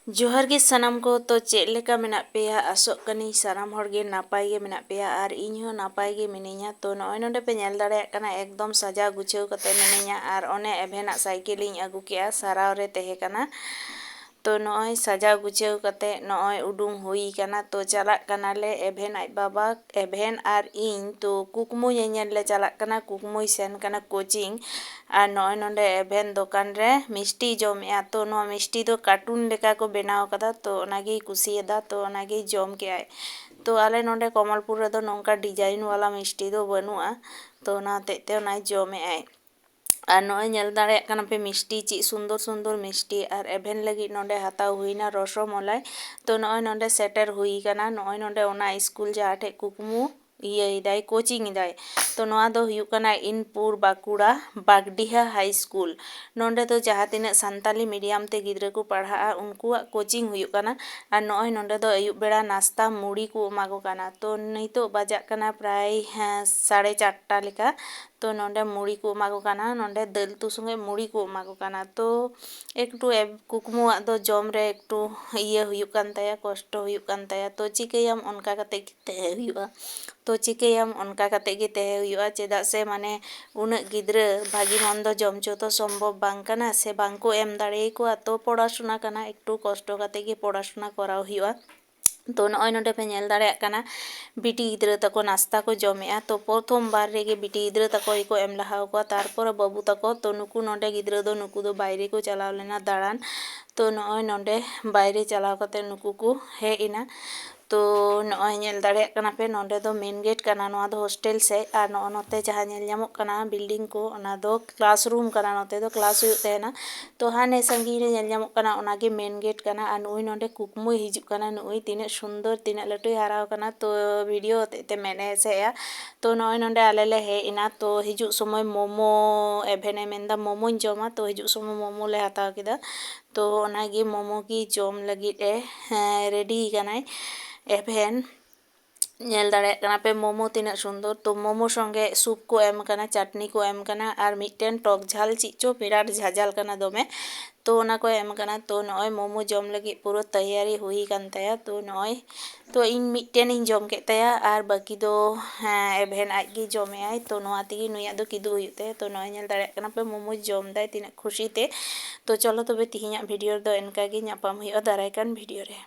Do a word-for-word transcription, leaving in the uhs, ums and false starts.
ᱡᱚᱦᱟᱨ ᱜᱮ ᱥᱟᱱᱟᱢ ᱠᱚ᱾ ᱛᱚ ᱪᱮᱫ ᱞᱮᱠᱟ ᱢᱮᱱᱟᱜ ᱯᱮᱭᱟ? ᱟᱥᱚᱜ ᱠᱟᱹᱱᱟᱹᱧ ᱥᱟᱱᱟᱢ ᱦᱚᱲ ᱜᱮ ᱱᱟᱯᱟᱭ ᱜᱮ ᱢᱮᱱᱟᱜ ᱯᱮᱭᱟ ᱟᱨ ᱤᱧ ᱦᱚᱸ ᱱᱟᱯᱟᱭ ᱜᱮ ᱢᱤᱱᱟᱹᱧᱟ᱾ ᱛᱚ ᱱᱚᱜᱼᱚᱭ ᱱᱚᱰᱮ ᱯᱮ ᱧᱮᱞ ᱫᱟᱲᱮᱭᱟᱜ ᱠᱟᱱᱟ, ᱮᱠᱫᱚᱢ ᱥᱟᱡᱟᱣ ᱜᱩᱪᱷᱟᱹᱣ ᱠᱟᱛᱮ ᱢᱤᱱᱟᱹᱧᱟ ᱟᱨ ᱚᱱᱮ ᱮᱵᱷᱮᱱᱟᱜ ᱥᱟᱭᱠᱮᱞ ᱤᱧ ᱟᱹᱜᱩ ᱠᱮᱜᱼᱟ, ᱥᱟᱨᱟᱣ ᱨᱮ ᱛᱟᱦᱮᱸ ᱠᱟᱱᱟ᱾ ᱛᱚ ᱱᱚᱜᱼᱚᱭ ᱥᱟᱡᱟᱣ ᱜᱩᱪᱷᱟᱹᱣ ᱠᱟᱛᱮ ᱱᱚᱜᱼᱚᱭ ᱩᱰᱩᱝ ᱦᱩᱭ ᱠᱟᱱᱟ᱾ ᱛᱚ ᱪᱟᱞᱟᱜ ᱠᱟᱱᱟᱞᱮ, ᱮᱵᱷᱮᱱ ᱟᱡ ᱵᱟᱵᱟ, ᱮᱵᱷᱮᱱ ᱟᱨ ᱤᱧ ᱛᱚ ᱠᱩᱠᱢᱩ ᱧᱮᱧᱮᱞ ᱞᱮ ᱪᱟᱞᱟᱜ ᱠᱟᱱᱟ᱾ ᱠᱩᱠᱢᱩᱭ ᱥᱮᱱ ᱠᱟᱱᱟ ᱠᱳᱪᱤᱝ᱾ ᱟᱨ ᱱᱚᱜᱼᱚᱭ ᱱᱚᱰᱮ ᱮᱵᱷᱮᱱ ᱫᱚᱠᱟᱱ ᱨᱮ ᱢᱤᱥᱴᱤᱭ ᱡᱚᱢᱮᱜᱼᱟ᱾ ᱛᱚ ᱱᱚᱣᱟ ᱢᱤᱥᱴᱤ ᱫᱚ ᱠᱟᱨᱴᱩᱱ ᱞᱮᱠᱟ ᱠᱚ ᱵᱮᱱᱟᱣ ᱠᱟᱫᱟ, ᱛᱚ ᱚᱱᱟᱜᱮᱭ ᱠᱩᱥᱤᱭᱟᱫᱟ, ᱛᱚ ᱚᱱᱟᱜᱮᱭ ᱡᱚᱢ ᱠᱮᱜᱼᱟᱭ᱾ ᱛᱚ ᱟᱞᱮ ᱱᱚᱰᱮ ᱠᱚᱢᱚᱞᱯᱩᱨ ᱨᱮᱫᱚ ᱱᱚᱝᱠᱟ ᱰᱤᱡᱟᱭᱤᱱ ᱣᱟᱞᱟ ᱢᱤᱥᱴᱤ ᱫᱚ ᱵᱟᱹᱱᱩᱜᱼᱟ, ᱛᱚ ᱚᱱᱟ ᱦᱚᱛᱮᱡ ᱛᱮ ᱚᱱᱟᱭ ᱡᱚᱢᱮᱜᱼᱟᱭ᱾ ᱟᱨ ᱱᱚᱜᱼᱚᱭ ᱧᱮᱞ ᱫᱟᱲᱮᱭᱟᱜ ᱠᱟᱱᱟ ᱯᱮ ᱢᱤᱥᱴᱤ, ᱪᱮᱫ ᱥᱩᱱᱫᱚᱨ ᱥᱩᱱᱫᱚᱨ ᱢᱤᱥᱴᱤ᱾ ᱟᱨ ᱮᱵᱷᱮᱱ ᱞᱟᱹᱜᱤᱫ ᱱᱚᱰᱮ ᱦᱟᱛᱟᱣ ᱦᱩᱭᱱᱟ ᱨᱚᱥᱚᱢᱚᱞᱟᱭ᱾ ᱛᱚ ᱱᱚᱜᱼᱚᱭ ᱱᱚᱰᱮ ᱥᱮᱴᱮᱨ ᱦᱩᱭ ᱠᱟᱱᱟ, ᱱᱚᱜᱼᱚᱭ ᱱᱚᱰᱮ ᱚᱱᱟ ᱥᱠᱩᱞ ᱡᱟᱦᱟᱸ ᱴᱷᱮᱡ ᱠᱩᱠᱢᱩ ᱤᱭᱟᱹᱭᱮᱫᱟᱭ, ᱠᱳᱪᱤᱝ ᱮᱫᱟᱭ᱾ ᱛᱚ ᱱᱚᱣᱟ ᱫᱚ ᱦᱩᱭᱩᱜ ᱠᱟᱱᱟ ᱤᱱᱯᱩᱨ ᱵᱟᱸᱠᱩᱲᱟ ᱵᱟᱜᱽᱰᱤᱦᱟ ᱦᱟᱭ ᱥᱠᱩᱞ᱾ ᱱᱚᱰᱮ ᱫᱚ ᱡᱟᱦᱟᱸ ᱛᱤᱱᱟᱹᱜ ᱥᱟᱱᱛᱟᱞᱤ ᱢᱤᱰᱤᱭᱟᱢ ᱛᱮ ᱜᱤᱫᱽᱨᱟᱹ ᱠᱚ ᱯᱟᱲᱦᱟᱜᱼᱟ, ᱩᱱᱠᱩᱣᱟᱜ ᱠᱳᱪᱤᱝ ᱦᱩᱭᱩᱜ ᱠᱟᱱᱟ᱾ ᱟᱨ ᱱᱚᱜᱼᱚᱭ ᱱᱚᱰᱮ ᱫᱚ ᱟᱹᱭᱩᱵ ᱵᱮᱲᱟ ᱱᱟᱥᱛᱟ ᱢᱩᱲᱤ ᱠᱚ ᱮᱢᱟ ᱠᱚ ᱠᱟᱱᱟ᱾ ᱛᱚ ᱱᱤᱛᱚᱜ ᱵᱟᱡᱟᱜ ᱠᱟᱱᱟ ᱯᱨᱟᱭ, ᱦᱮᱸ, ᱥᱟᱲᱮ ᱪᱟᱨᱴᱟ ᱞᱮᱠᱟ᱾ ᱛᱚ ᱱᱚᱰᱮ ᱢᱩᱲᱤ ᱠᱚ ᱮᱢᱟ ᱠᱚ ᱠᱟᱱᱟ, ᱱᱚᱰᱮ ᱫᱟᱹᱞ ᱩᱛᱩ ᱥᱚᱸᱜᱮ ᱢᱩᱲᱤ ᱠᱚ ᱮᱢᱟ ᱠᱚ ᱠᱟᱱᱟ᱾ ᱛᱚ ᱮᱠᱴᱩ ᱮᱵ-, ᱠᱩᱠᱢᱩᱣᱟᱜ ᱫᱚ ᱡᱚᱢ ᱨᱮ ᱮᱠᱴᱩ ᱤᱭᱟᱹ ᱦᱩᱭᱩᱜ ᱠᱟᱱ ᱛᱟᱭᱟ, ᱠᱚᱥᱴᱚ ᱦᱩᱭᱩᱜ ᱠᱟᱱ ᱛᱟᱭᱟ᱾ ᱛᱚ ᱪᱤᱠᱟᱹᱭᱟᱢ, ᱚᱱᱠᱟ ᱠᱟᱛᱮ ᱜᱮ ᱛᱟᱦᱮᱸ ᱦᱩᱭᱩᱜᱼᱟ᱾ ᱛᱚ ᱪᱤᱠᱟᱹᱭᱟᱢ, ᱚᱱᱠᱟ ᱠᱟᱛᱮ ᱜᱮ ᱛᱟᱦᱮᱸ ᱦᱩᱭᱩᱜᱼᱟ᱾ ᱪᱮᱫᱟᱜ ᱥᱮ ᱢᱟᱱᱮ ᱩᱱᱟᱹᱜ ᱜᱤᱫᱽᱨᱟᱹ ᱵᱷᱟᱹᱜᱤ ᱢᱚᱱᱫᱚ ᱡᱚᱢ ᱦᱚᱪᱚ ᱛᱚ ᱥᱚᱢᱵᱷᱚᱵ ᱵᱟᱝ ᱠᱟᱱᱟ, ᱥᱮ ᱵᱟᱝ ᱠᱚ ᱮᱢ ᱫᱟᱲᱮᱭᱟᱠᱚᱣᱟ᱾ ᱛᱚ ᱯᱚᱲᱟᱥᱩᱱᱟ ᱠᱟᱱᱟ, ᱮᱠᱴᱩ ᱠᱚᱥᱴᱚ ᱠᱟᱛᱮ ᱜᱮ ᱯᱚᱲᱟᱥᱩᱱᱟ ᱠᱚᱨᱟᱣ ᱦᱩᱭᱩᱜᱼᱟ᱾ ᱛᱚ ᱱᱚᱜᱼᱚᱭ ᱱᱚᱰᱮ ᱯᱮ ᱧᱮᱞ ᱫᱟᱲᱮᱭᱟᱜ ᱠᱟᱱᱟ, ᱵᱤᱴᱤ ᱜᱤᱫᱽᱨᱟᱹ ᱛᱟᱠᱚ ᱱᱟᱥᱛᱟ ᱠᱚ ᱡᱚᱢᱮᱜᱼᱟ᱾ ᱛᱚ ᱯᱨᱚᱛᱷᱚᱢ ᱵᱟᱨ ᱨᱮᱜᱮ ᱵᱤᱴᱤ ᱜᱤᱫᱽᱨᱟᱹ ᱛᱟᱠᱚ ᱜᱮᱠᱚ ᱮᱢ ᱞᱟᱦᱟ ᱟᱠᱚᱣᱟ, ᱛᱟᱨᱯᱚᱨᱮ ᱵᱟᱹᱵᱩ ᱛᱟᱠᱚ᱾ ᱛᱚ ᱱᱩᱠᱩ ᱱᱚᱰᱮ ᱜᱤᱫᱽᱨᱟᱹ ᱫᱚ ᱱᱩᱠᱩ ᱫᱚ ᱵᱟᱭᱨᱮ ᱠᱚ ᱪᱟᱞᱟᱣ ᱞᱮᱱᱟ ᱫᱟᱬᱟᱱ᱾ ᱛᱚ ᱱᱚᱜᱼᱚᱭ ᱱᱚᱰᱮ ᱵᱟᱭᱨᱮ ᱪᱟᱞᱟᱣ ᱠᱟᱛᱮ ᱱᱩᱠᱩ ᱠᱚ ᱦᱮᱡ ᱮᱱᱟ᱾ ᱛᱚ ᱱᱚᱜᱼᱚᱭ ᱧᱮᱞ ᱫᱟᱲᱮᱭᱟᱜ ᱠᱟᱱᱟ ᱯᱮ, ᱱᱚᱰᱮ ᱫᱚ ᱢᱮᱱ ᱜᱮᱴ ᱠᱟᱱᱟ, ᱱᱚᱣᱟ ᱫᱚ ᱦᱳᱥᱴᱮᱞ ᱥᱮᱫ᱾ ᱟᱨ ᱱᱚᱜᱼᱚ ᱱᱚᱛᱮ ᱡᱟᱦᱟᱸ ᱧᱮᱞ ᱧᱟᱢᱚᱜ ᱠᱟᱱᱟ ᱵᱤᱞᱰᱤᱝ ᱠᱚ, ᱚᱱᱟ ᱫᱚ ᱠᱞᱟᱥᱨᱩᱢ ᱠᱟᱱᱟ, ᱱᱚᱛᱮ ᱫᱚ ᱠᱞᱟᱥ ᱦᱩᱭᱩᱜ ᱛᱟᱦᱮᱱᱟ᱾ ᱛᱚ ᱦᱟᱱᱮ ᱥᱟᱺᱜᱤᱧ ᱨᱮ ᱧᱮᱞ ᱧᱟᱢᱚᱜ ᱠᱟᱱᱟ, ᱚᱱᱟᱜᱮ ᱢᱮᱱ ᱜᱮᱴ ᱠᱟᱱᱟ᱾ ᱟᱨ ᱱᱩᱜᱼᱩᱭ ᱱᱚᱰᱮ ᱠᱩᱠᱢᱩᱭ ᱦᱤᱡᱩᱜ ᱠᱟᱱᱟ, ᱱᱩᱜᱼᱩᱭ ᱛᱤᱱᱟᱹᱜ ᱥᱩᱱᱫᱚᱨ, ᱛᱤᱱᱟᱹᱜ ᱞᱟᱹᱴᱩᱭ ᱦᱟᱨᱟᱣ ᱠᱟᱱᱟ᱾ ᱛᱚ ᱵᱷᱤᱰᱤᱭᱳ ᱦᱚᱛᱮᱡ ᱛᱮ ᱢᱮᱫ ᱮ ᱮᱥᱮᱫᱼᱟ᱾ ᱛᱚ ᱱᱚᱜᱼᱚᱭ ᱱᱚᱰᱮ ᱟᱞᱮ ᱞᱮ ᱦᱮᱡ ᱮᱱᱟ᱾ ᱛᱚ ᱦᱤᱡᱩᱜ ᱥᱚᱢᱚᱭ ᱢᱳᱢᱳ ᱮᱵᱷᱮᱱᱮ ᱢᱮᱱᱫᱟ, "ᱢᱳᱢᱳᱧ ᱡᱚᱢᱟ", ᱛᱚ ᱦᱤᱡᱩᱜ ᱥᱚᱢᱚᱭ ᱢᱳᱢᱳ ᱞᱮ ᱦᱟᱛᱟᱣ ᱠᱮᱫᱟ᱾ ᱛᱚ ᱚᱱᱟᱜᱮ ᱢᱳᱢᱳ ᱜᱮ ᱡᱚᱢ ᱞᱟᱹᱜᱤᱫ ᱮ, ᱦᱮᱸ, ᱨᱮᱰᱤ ᱠᱟᱱᱟᱭ ᱮᱵᱷᱮᱱ᱾ ᱧᱮᱞ ᱫᱟᱲᱮᱭᱟᱜ ᱠᱟᱱᱟ ᱯᱮ ᱢᱳᱢᱳ ᱛᱤᱱᱟᱹᱜ ᱥᱩᱱᱫᱚᱨ᱾ ᱛᱚ ᱢᱳᱢᱳ ᱥᱚᱸᱜᱮ ᱥᱩᱯ ᱠᱚ ᱮᱢ ᱠᱟᱱᱟ, ᱪᱟᱴᱱᱤ ᱠᱚ ᱮᱢ ᱠᱟᱱᱟ, ᱟᱨ ᱢᱤᱫᱴᱮᱱ ᱴᱚᱠ ᱡᱷᱟᱞ ᱪᱮᱫ ᱪᱚ ᱵᱤᱨᱟᱴ ᱡᱷᱟᱡᱟᱞ ᱠᱟᱱᱟ ᱫᱚᱢᱮ, ᱛᱚ ᱚᱱᱟ ᱠᱚ ᱮᱢ ᱠᱟᱱᱟ᱾ ᱛᱚ ᱱᱚᱜᱼᱚᱭ ᱢᱳᱢᱳ ᱡᱚᱢ ᱞᱟᱹᱜᱤᱫ ᱯᱩᱨᱟᱹ ᱛᱮᱭᱟᱨᱤ ᱦᱩᱭ ᱟᱠᱟᱱ ᱛᱟᱭᱟ᱾ ᱛᱚ ᱱᱚᱜᱼᱚᱭ, ᱛᱚ ᱤᱧ ᱢᱤᱫᱴᱮᱱ ᱤᱧ ᱡᱚᱢ ᱠᱮᱫ ᱛᱟᱭᱟ, ᱟᱨ ᱵᱟᱹᱠᱤ ᱫᱚ, ᱦᱮᱸ, ᱮᱵᱷᱮᱱ ᱟᱡ ᱜᱮ ᱡᱚᱢᱮᱜᱼᱟᱭ᱾ ᱛᱚ ᱱᱚᱣᱟ ᱛᱮᱜᱮ ᱱᱩᱭᱟᱜ ᱫᱚ ᱠᱤᱫᱩᱵ ᱦᱩᱭᱩᱜ ᱛᱟᱭᱟ᱾ ᱛᱚ ᱱᱚᱜᱼᱚᱭ ᱧᱮᱞ ᱫᱟᱲᱮᱭᱟᱜ ᱠᱟᱱᱟ ᱯᱮ ᱢᱳᱢᱳ ᱡᱚᱢ ᱫᱟᱭ ᱛᱤᱱᱟᱹᱜ ᱠᱷᱩᱥᱤ ᱛᱮ᱾ ᱛᱚ ᱪᱚᱞᱚ ᱛᱚᱵᱮ ᱛᱮᱦᱮᱧᱟᱜ ᱵᱷᱤᱰᱤᱭᱳ ᱨᱮᱫᱚ ᱤᱱᱠᱟ ᱜᱮ, ᱧᱟᱯᱟᱢ ᱦᱩᱭᱩᱜᱼᱟ ᱫᱟᱨᱟᱭ ᱠᱟᱱ ᱵᱷᱤᱰᱤᱭᱳ ᱨᱮ᱾